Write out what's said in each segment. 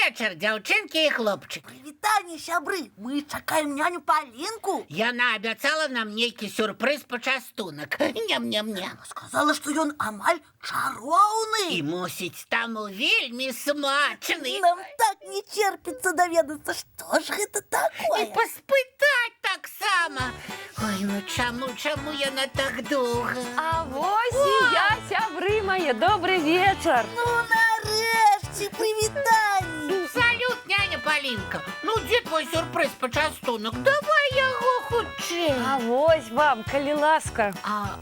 Вечар, дзяўчынкі і хлопчыкі. Прывітанне, сябры! Мы чакаем няню Палінку. Яна абяцала нам нейкі сюрпрыз, пачастунак. Ням-ням-ням. Сказала, што ён амаль чароўны. І, мусіць, таму вельмі смачны. Нам так не церпіцца даведацца, што ж гэта І такое. паспытаць таксама. Ой, ну чаму яна так доўга? А вось і я, сябры мае, добры вечар. Ну, нарэшце, прывітанне. Салют, няня Палінка. Ну, дзе твой сюрпрыз, пачастунак? Давай яго хутчэй. А вось вам, калі ласка. А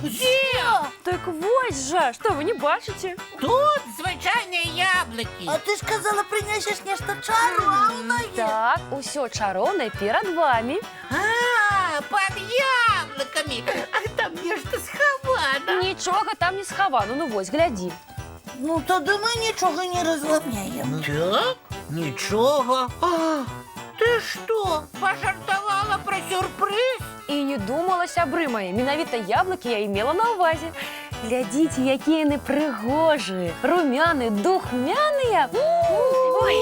дзе? Так вось жа, што вы не бачыце? Тут звычайныя яблыкі. А ты ж казала, прынясеш нешта чароўнае. Так, усё чароўнае перад вамі. А, пад яблыкамі. А там нешта схавана. Нічога там не схавана, ну вось, глядзі. Ну, тады мы нічога не разумеем. Так, нічога. А, ты што, пажартавала пра сюрпрыз? І не думала, сябры мае, менавіта яблыкі я імела на ўвазе. Глядзіце, якія яны прыгожыя, румяныя, духмяныя. Ой,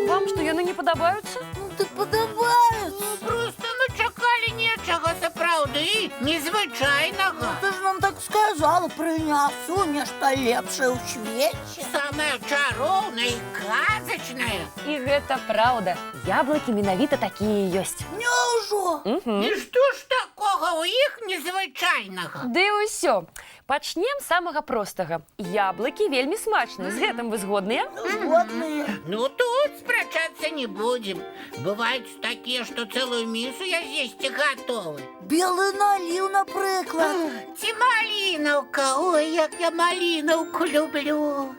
вам што, яны не падабаюцца? Ну, ты падабаюцца. Ну, проста мы чакалі нечага сапраўды незвычайнага. Ты ж нам так сказала, прынясу нешта лепшае ў свеце. Самае чароўнае і казачнае. І гэта праўда. Яблыкі менавіта такія і ёсць. Няўжо? Мгм. І што ж такога ў іх незвычайнага? Ды ўсё. Пачнем з самага простага. Яблыкі вельмі смачныя. З гэтым вы згодныя? Згодныя. Ну, тут спрачацца не будзем. Бываюць такія, што цэлую місу я з'есці гатовы. Белы наліў, напрыклад. Ці малінаўка, ой, як я малінаўку люблю.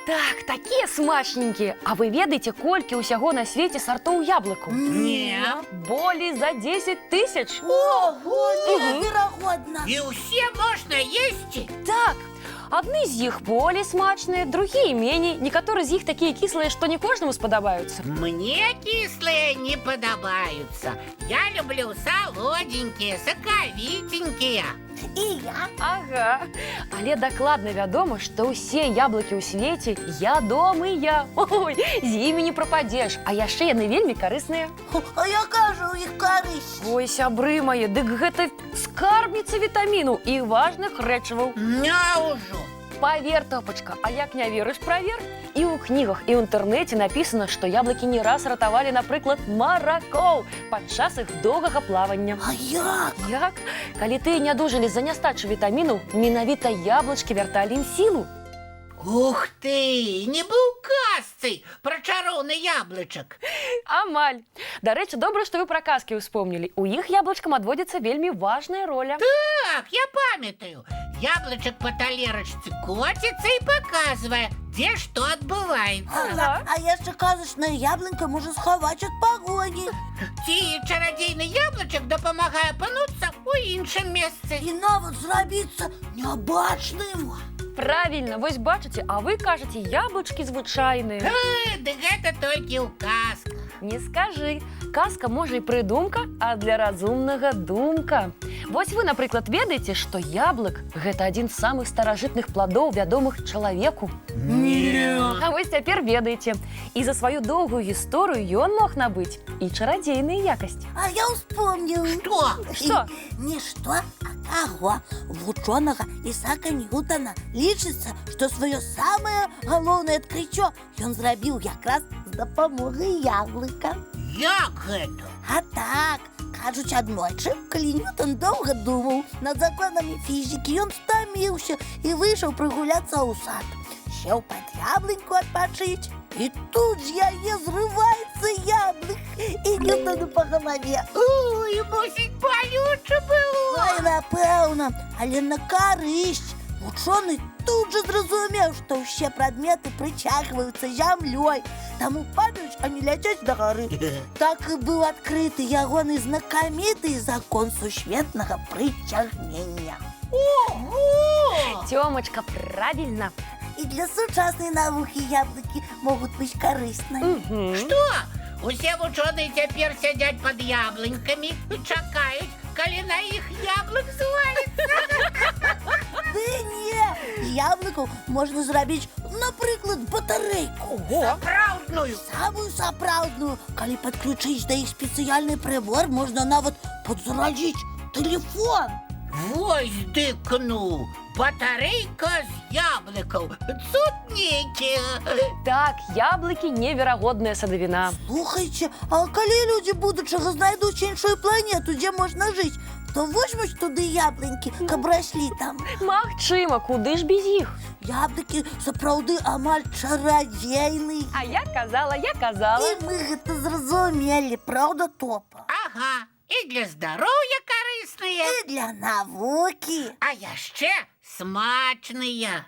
Так, такія смачненькія. А вы ведаеце, колькі ўсяго на свеце сартоў яблыкаў? Не. Болей за 10 тысяч. Ого, неверагодна. І ўсе можна есці? Так. Адны з іх болей смачныя, другія меней. Некаторыя з іх такія кіслыя, што не кожнаму спадабаюцца. Мне кіслыя не падабаюцца. Я люблю салодзенькія, сакавіценькія. І я. Ага. Але дакладна вядома, што ўсе яблыкі ў свеце ядомыя. Ой, з імі не прападзеш, а яшчэ яны вельмі карысныя. А якая жа ў іх карысць? Ой, сябры мае, дык гэта скарбніца вітамінаў і важных рэчываў. Няўжо? Павер, Топачка, а як не верыш, правер. І ў кнігах, і ў інтэрнэце напісана, што яблыкі не раз ратавалі, напрыклад, маракоў падчас іх доўгага плавання. А як? Як? Калі тыя нядужалі з-за нястачы вітамінаў, менавіта яблычкі вярталі ім сілу. Ух ты, нібы ў казцы пра чароўны яблычак. Амаль. Дарэчы, добра, што вы пра казкі ўспомнілі. У іх яблычкам адводзіцца вельмі важная роля. Так, я памятаю. Яблычак па талерачцы коціцца і паказвае, дзе што адбываецца. Ага. А яшчэ казачная яблынька можа схаваць ад пагоні. Ці чарадзейны яблычак дапамагае апынуцца ў іншым месцы. І нават зрабіцца нябачным. Правільна, вось бачыце, а вы кажаце, яблычкі звычайныя. Ды гэта толькі ў казках. Не скажы. Казка, можа, і прыдумка, а для разумнага думка. Вось вы, напрыклад, ведаеце, што яблык гэта адзін з самых старажытных пладоў, вядомых чалавеку. Не. А вось цяпер ведаеце. І за сваю доўгую гісторыю ён мог набыць і чарадзейныя якасці. А я ўспомніў. Што? Што? Не што, а каго. Вучонага Ісака Ньютона. Лічыцца, што сваё самае галоўнае адкрыццё ён зрабіў якраз з дапамогай яблыка. Як гэта? А так, кажуць, аднойчы, калі Ньютон доўга думаў над законамі фізікі, ён стаміўся і выйшаў прагуляцца ў сад. Сеў пад яблыньку адпачыць, і тут з яе зрываецца яблык і Ньютону па галаве. Ой, мусіць, балюча было. Ой, напэўна, але на карысць. Вучоны тут жа зразумеў, што ўсе прадметы прыцягваюцца зямлёй, таму падаюць, а не ляцяць дагары. Так і быў адкрыты ягоны знакаміты закон сусветнага прыцягнення. Ого! Цёмачка, правільна. І для сучаснай навукі яблыкі могуць быць карыснымі. Мгм. Што? Усе вучоныя цяпер сядзяць пад яблынькамі і чакаюць, калі на іх яблык зваліцца. Ды не, з яблыкаў можна зрабіць Напрыклад, батарэйку. Ого! Сапраўдную. Самую сапраўдную. Калі падключыць да іх спецыяльны прыбор, можна нават падзарадзіць тэлефон. Вось дык ну, батарэйка з яблыкаў. Цуд нейкі. Так, яблыкі неверагодная садавіна. Слухайце, а калі людзі будучага знайдуць іншую планету, дзе можна жыць, то возьмуць туды яблынькі, каб раслі там. Магчыма, куды ж без іх? Яблыкі сапраўды амаль чарадзейныя. А я казала, я казала. І мы гэта зразумелі, праўда, Топа? Ага, і для здароўя карысныя. І для навукі. А яшчэ смачныя.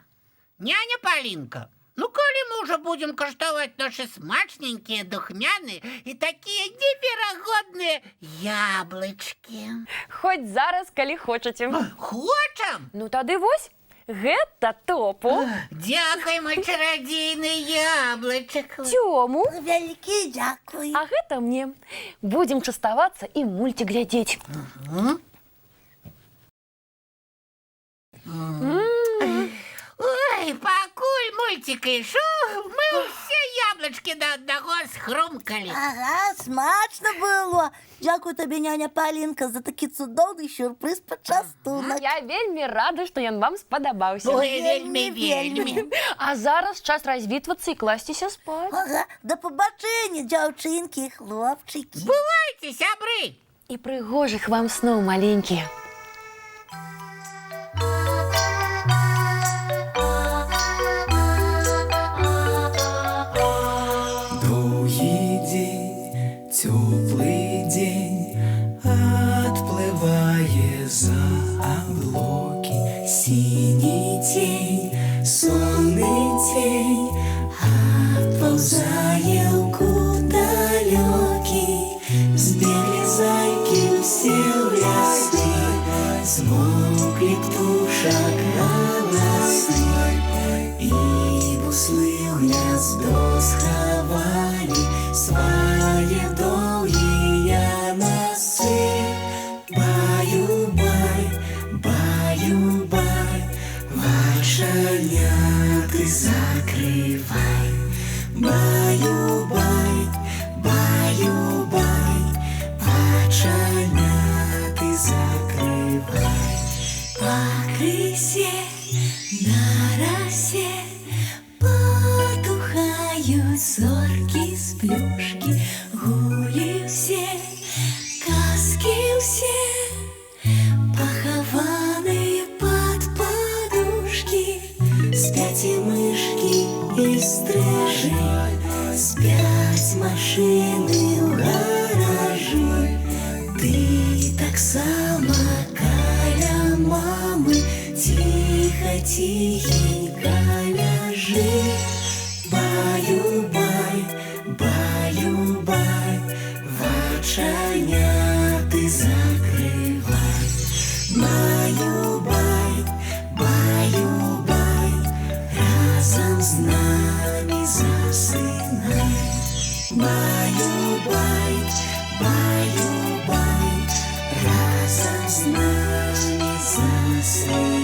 Няня Палінка, ну калі мы ўжо будзем каштаваць нашы смачненькія, духмяныя і такія неверагодныя яблычкі? Хоць зараз, калі хочаце. Хочам? Ну тады вось, гэта Топу, Дзякуй, мой чарадзейны яблычак. Цёму, Вялікі дзякуй. а гэта мне. Будзем частавацца і мульцік глядзець. Ой, пакуль мульцік ішоў, мы ўсе яблычкі да аднаго схрумкалі. Ага, смачна было. Дзякуй табе, няня Палінка, за такі цудоўны сюрпрыз пачастунак. Я вельмі рада, што ён вам спадабаўся. Ой, вельмі, вельмі. А зараз час развітвацца і класціся спаць. Ага, да пабачэння, дзяўчынкі і хлопчыкі. Бывайце, сябры! І прыгожых вам сноў, маленькія. Доўгі дзень, цёплы дзень адплывае за аблокі. Сіні цень, сонны цень адпаўзае ў кут далёкі. Збеглі зайкі ўсе ў лясы, змоўклі птушак галасы. І буслы ў гняздо схавалі свае доўгія насы. Баю-бай, баю-бай, вачаняты закрывай. Баю-бай, баю-бай, вачаняты закрывай. Пакрысе на расе потухаюць зоркі сплюшкі, гулі ўсе, казкі ўсе, пахаваныя пад падушкі. Спяць і мышкі, і стрыжы, спяць машыны ў гаражы. Ты таксама каля мамы ціха, ціхенька ляжы. Баю-бай, баю-бай, вачаняты закрывай. Баю-бай, баю-бай, разам з намі засынай. Баю-бай, баю-бай, разам з намі засынай.